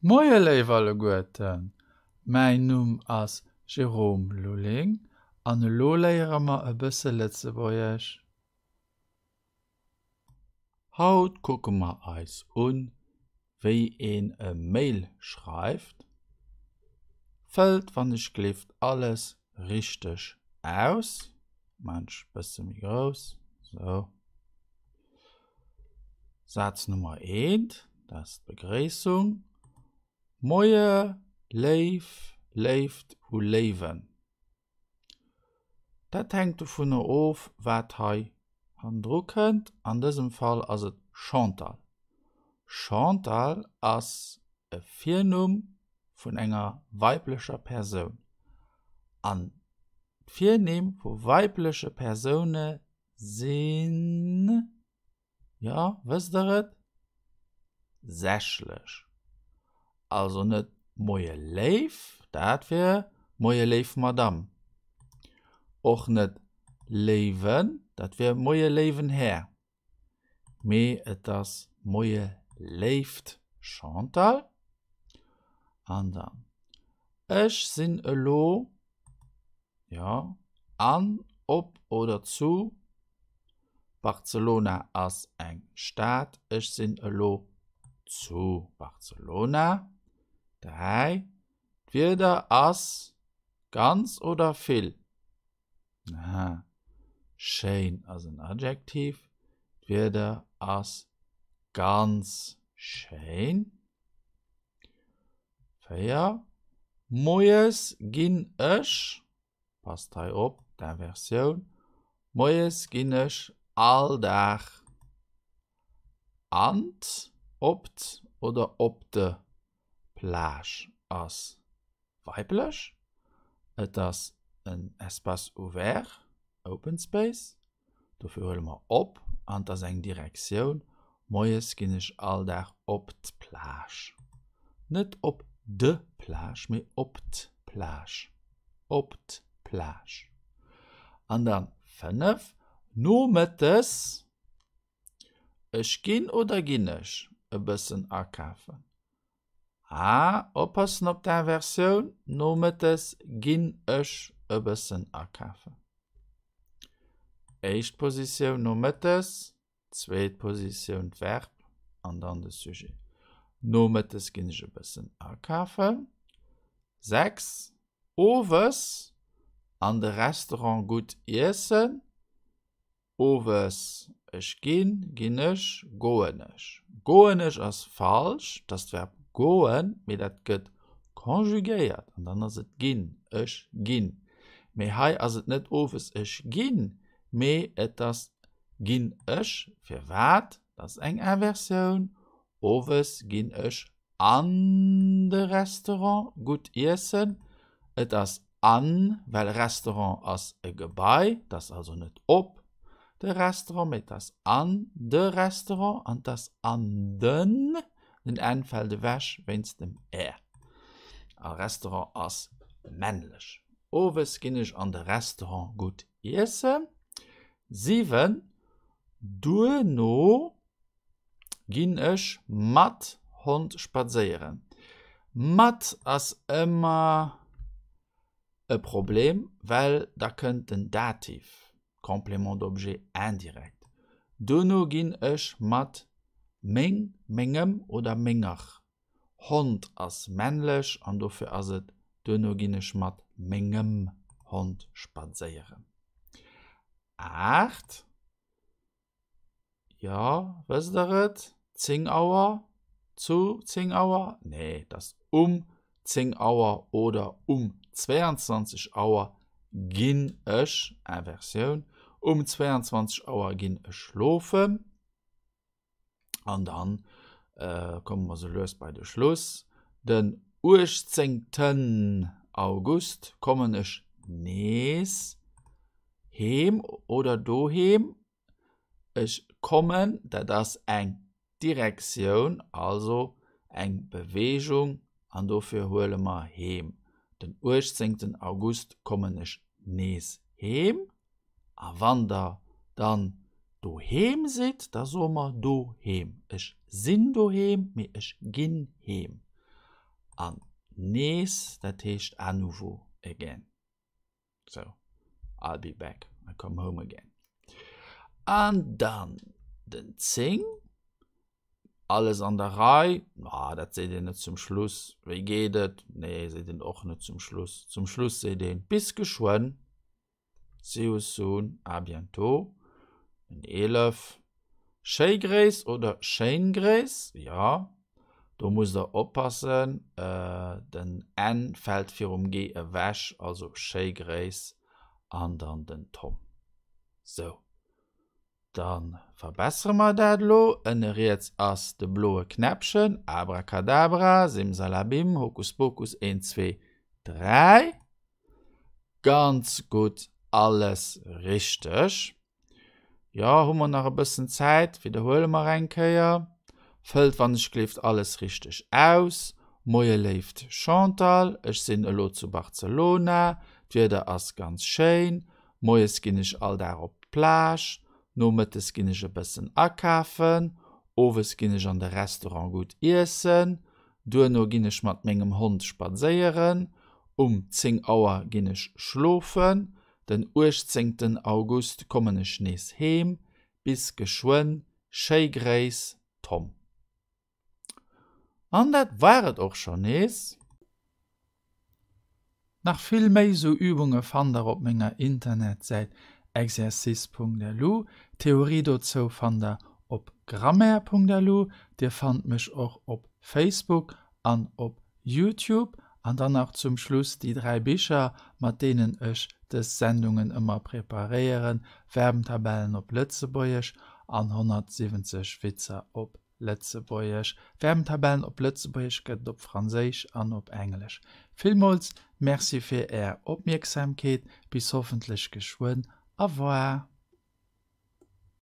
Moie léif alleguerten, mäin Numm ass Jérôme Lulling an elo léiere mer e bësse Lëtzebuergesch. Haut kucke mer eis un, wéi een e Mail schreift. Fëllt wann ech gleeft alles richteg aus. Maan ech bësse méi grouss, sou. Saz Nummer eent, dat ass d'Begréissung, Moie léif, léift u Léiwen. Dat hänkt dovunner of, wat hei hannendru kënnt. An dësem Fall ass et Chantal. Chantal ass e Virnumm vun enger weiblecher Persoun. An d'Virnimm vu weibleche Persoune Sinn, jo, wësst der et? Sächlech. Also net Moie léif, dat wier Moie léif Madamm. Och net Léiwen, dat wier Moie léiwen Här. Mee et ass Moie léift Chantal. An dann, Ech sinn elo Jo, an, op oder zu. Barcelona ass eng Stad. Ech sinn elo zu Barcelona. 3, D'Wieder ass ganz oder vill? Aha, schéin ass en Adjektiv. D'Wieder ass ganz schéin. 4, Moies ginn ech, passt hei op, d'Inversioun, Moies ginn ech all Dag an d', op d' oder op de Plage ass weiblech, et ass en Espace ouvert, open space, Dofir huele mer op an 't ass eng Direktioun, Moies ginn ech all Dag op d'Plage. Net op de Plage, mee op d'Plage. Op d'Plage. An dann 5, Nomëttes, ech ginn oder ginn ech e bëssen akafen. Ah, oppassen op d'Inversioun, nomëttes ginn ech e bëssen akafen. Éischt Positioun nomëttes, zweet Positioun d'Verb an dann de Sujet. Nomëttes ginn ech e bëssen akafen. 6, Owes an de Restaurant gutt iessen. Owes, ech ginn, ginn ech, goen ech. Goen ech ass falsch, et ass d'Verb goen, mee dat gëtt konjugéiert an dann ass et ginn, ech ginn. Mee hei ass et net owes ech ginn, mee et ass ginn ech. Firwat? Dat ass eng Inversioun. Owes ginn ech An de Restaurant gutt iessen. Et ass an, well Restaurant ass e Gebai, et ass also net op de Restaurant, mee et ass an de Restaurant an et ass an den, den n fält ewech wéinst dem ä. A Restaurant ass männlech. Owes ginn ech an de Restaurant gutt iessen. 7, Duerno Ginn ech mat Hond spadséieren? Mat ass ëmmer e Problem, well da kënnt den Dativ, Complément d'objet indirect. Dono ginn ech mat meng, mengem oder menger. Hond ass männlech an dofir ass et duerno ginn ech mat mengem Hond spadséieren. 8. Jo, wësst der et? 10 Auer? Zu 10 Auer? Nee, et ass um 10 Auer oder um 22 Auer ginn ech, Inversioun, um 22 Auer ginn ech schlofen. An dann komme mer sou lues bei de Schluss. Den 18. August kommen ech nees heem oder doheem. Ech kommen, dat ass eng Direktioun, also eng Beweegung an dofir huele mer heem. Den 18. August kommen ech nees heem. A wann der dann doheem sidd, da soe mer doheem. Ech sinn doheem, mee ech ginn heem. An nees, dat heescht à nouveau, again. So, I'll be back, I come home again. An dann den 10. Alles an der Rei? Ah, dat seet een net zum Schluss. Wéi geet et? Nee, seet een och net zum Schluss. Zum Schluss seet een, Bis geschwënn. See you soon, à bientôt. Den 11. Schéi Gréiss oder schéin Gréiss? Jo, do musst der oppassen, den n fält virum g ewech, also schéi Gréiss an dann den Tom. Sou, da verbessere mer dat elo. Ënne riets ass de bloe Knäppchen, Abracadabra, Simsalabim, Hokuspokus, een, zwee, dräi. Ganz gutt, alles richteg. Jo, hu mer nach e bëssen Zäit, widderhuele mer eng Kéier. Fëllt wann ech gleeft alles richteg aus. Moie léift Chantal, ech sinn elo zu Barcelona. D'Wieder ass ganz schéin. Moies ginn ech all Dag op d'Plage. Nomëttes ginn ech e bëssen akafen. Owes ginn ech an de Restaurant gutt iessen. Duerno ginn ech mat mengem Hond spadséieren. Um 10 Auer ginn ech schlofen. Den 18 August kommen ech nees heem. Bis geschwënn. Schéi Gréiss, Tom. An dat war et och scho nees. Nach vill méi sou Übunge fannt der op menger Internetsäit exercice.lu. D'Theorie dozou fannt der op grammaire.lu. Dir fannt mech och op Facebook an op Youtube. An dann nach zum Schluss déi 3 Bicher, mat deenen ech dës Sendungen ëmmer preparéieren, Verbentabellen op Lëtzebuergesch an 170 Witzer op Lëtzebuergesch. Verbentabellen op Lëtzebuergesch gëtt et op Franséisch an op Englesch. Villmools Merci fir Är Opmierksamkeet, bis hoffentlech geschwënn. Au revoir.